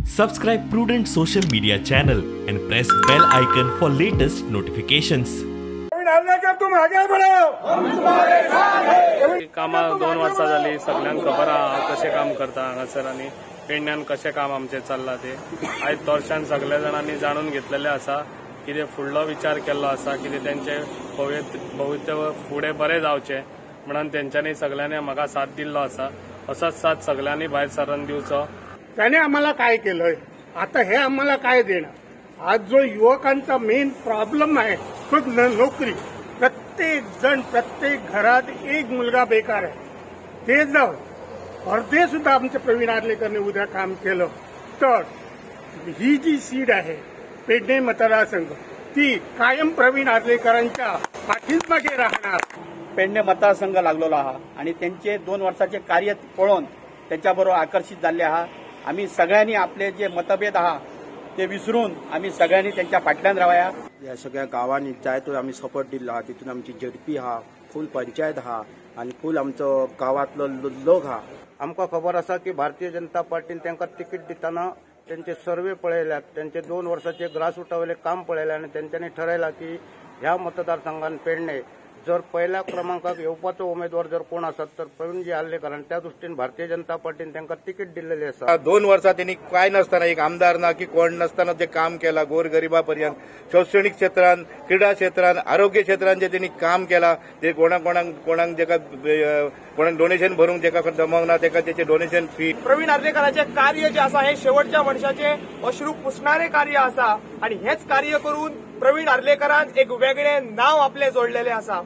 Subscribe Prudent Social Media channel and press bell icon for latest notifications. तुम आगे बढ़ो, हम तुम्हारे साथ हैं। कामां 2 वर्सां जाली, सगल्यांक खबर आहा हांव कशें काम करता हांगासर आनी पेडण्यान कशें काम आमचें चल्लां तें. आयज तोरशान सगल्या जाणांनी जाणून घेतलेलें आसा, कितें फुडलो विचार केल्लो आसा, कितें तेंचे भवितव्य फुडें बरें जावचें म्हणून तेंच्यांनी सगल्यांनी म्हाका साथ दिल्लो आसा. असोच साथ सगल्यांनी भायर सरून दिवचो. त्याने आम्हाला काय केलंय, आता हे आम्हाला काय देणार? आज जो युवकांचा मेन प्रॉब्लेम आहे तो नोकरी. प्रत्येक जण प्रत्येक घरात एक मुलगा बेकार आहे. ते जर अर्धे सुद्धा आमच्या प्रवीण आर्लेकरने उद्या काम केलं तर ही जी सीट आहे पेडणे मतदारसंघ ती कायम प्रवीण आर्लेकरांच्या पाठीमागे राहणार. पेडणे मतदारसंघ लागलेलो आहा आणि त्यांचे 2 वर्षाचे कार्य पळोवन त्यांच्या बरोबर आकर्षित जाल्ले आहा. आम्ही सगळ्यांनी आपले जे मतभेद आहा ते विसरून आम्ही सगळ्यांनी त्यांच्या फाटल्यान रावया. ह्या सगळ्या गांवांनी जाय तो आमी सपोर्ट दिल्लो आहा, तितून आमची झेडपी आहा, फूल पंचायत आहा आनी फूल आमचो गांवांतलो लोक आहा. आमकां खबर आसा की भारतीय जनता पार्टीन तांकां तिकीट दितना तेंचे सर्वे पळयल्यात, तेंचे 2 वर्साचे ग्रासरुटा वयलें काम पळयलें आनी तेंच्यांनी ठरयलां की ह्या मतदारसंघान पेडणे जर पहिल्या क्रमांकाक येवपाचो उमेदवार जर कोण आसात तर प्रवीणजी आर्लेकर, आनी त्या दृष्टीन भारतीय जनता पार्टीन तांकां तिकीट दिल्लेली आसा. 2 वर्सां तेणी काय नासतना, एक आमदार ना की कोण नासतना जे काम केलां गोरगरिबा पर्यंत, शैक्षणिक क्षेत्रान, क्रीडा क्षेत्रान, आरोग्य क्षेत्रान जे तेणी काम केलां, ते कोणाक कोणाक कोणाक जेका कोणाक डोनेशन भरूंक जेका जमोंक ना तेका तेचे डोनेशन फी. प्रवीण आर्लेकराचें कार्य जें आसा हें शेवटच्या मनशाचें अश्रू पुसणारें कार्य आसा आनी हेंच कार्य करून प्रवीण आर्लेकरान एक वेगळें नांव आपलें जोडलेलें आसा.